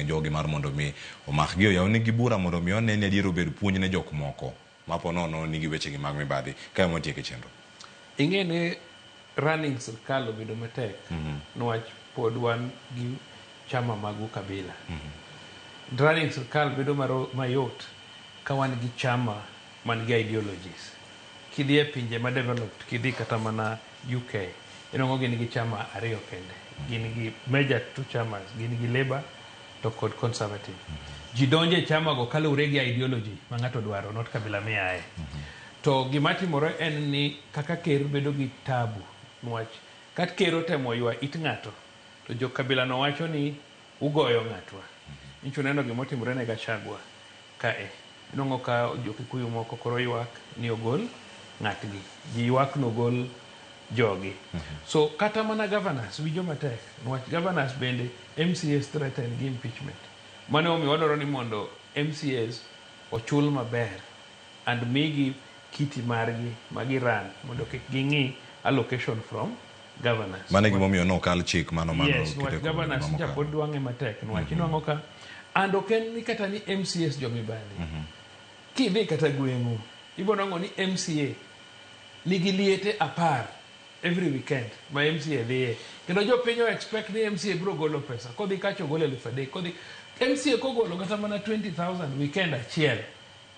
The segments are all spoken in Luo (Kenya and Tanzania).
Jogi mar mondo mi omakgi oyawnegi bura mondo mi one ni adier obed puonj ne jok moko ma po nono nigi wechegi mag mibadhi. Kae watieke chenro. Ing'e ni running sirkal obedo matek niwach pod wan gi chama mag ukabila. Running sirkal bedo mayot ka wan gi chama man gi ideologies. Kidhi e pinje ma developed, kidhi kata mana UK, inwang'o gin gi chama ariyo kende. Gin gi major two chamas, gin gi Labour to kod Conservative. Ji donjo e chama go kaluwore gi ideology ma ng'ato dwaro, not kabila miaye. To gima timore en ni kaka ker bedo gi tabu niwach ka ker otemo ywa it ng'ato to jo kabila no wacho ni ugoyo ng'atwa. Nyicho uneno gima otimore ne Gachagua kae. Inwang'o ka jo Kikuyu moko koro ywak ni ogol ng'atgi. Ji ywak ni ogol jogi. So kata mana governors winjo matek niwach governors bende MCAs threaten gi impeachment. Mano emomiyo wadwaro ni mondo MCAs ochul maber and migi kiti margi ma gi run mondo kik ging'i allocation from governors. Mano e gimomiyo nokal chik mano mano. Yes, niwach governors ncha pod dwang'e matek niwach inwang'o ka and ok en ni kata ni MCAs jomibadhi. Kidhi kata gweng'u ibiro nwang'o ni MCA nigi liete 10 every weekend ma MCA dhiye kendo jopiny o expect ni MCA biro golo pesa kodhi kacha ogolo 3000, kodhi MCA kogolo kata mana 20,000 weekend achiel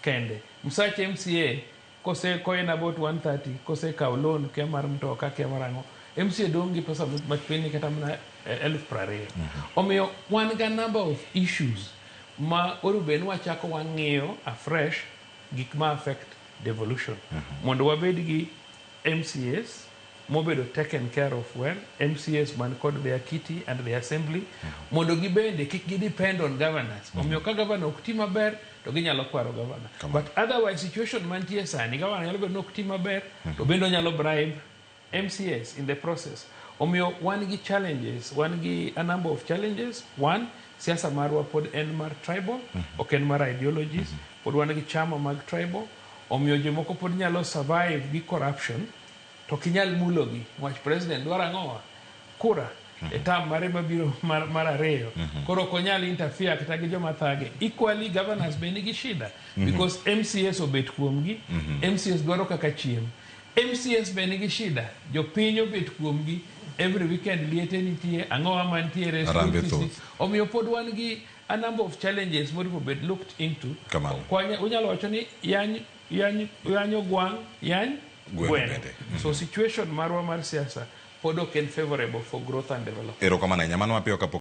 kende, msach MCA kose koen about 130, kosekawo loan kia mar mtoka kia mar ang'o, MCA dong' gi pesa mapiny kata mana 20,000. Omiyo wan ga number of issues ma onego bed ni wachako wang'iyo afresh gik ma affect devolution mondo wabed gi MCAs mobedo taken care of well, MCAs man kod their kitty and their assembly mondo gibende kik gi depend on governors. Omiyo ka governor ok ti maber to ginyalo kwaro governor, but otherwise situation mantie sani, governor nyalo bedo ni ok ti maber to bende onyalo bribe MCAs in the process. Omiyo wan gi challenges, wan gi a number of challenges. One, siasa marwa pod en mar tribal, ok en mar ideologies. Pod wan gi chama mag tribal, omiyo jomoko pod nyalo survive gi corruption to ok inyal mulogi niwach president dwaro ang'owa kura e term mare mabiro mar ariyo. Koro ok onyal interfere kata gi joma thage. Equally, governors be nigi shida because MCAs obet kuomgi, MCAs dwaro kaka chiem. MCAs be nigi shida, jopiny obet kuomgi every weekend, liete nitie, ang'owa mantiere, school Harambee fees. Thoth. Omiyo pod wan gi a number of challenges moripo bed looked into. Kamano. Unyalo wacho ni yany, yany, yanyo gwang' yany gweno gweno. Bende. So situation marwa mar siasa pod ok en favorable for growth and development. Erokamano ahinya. Mano mapiyo kapok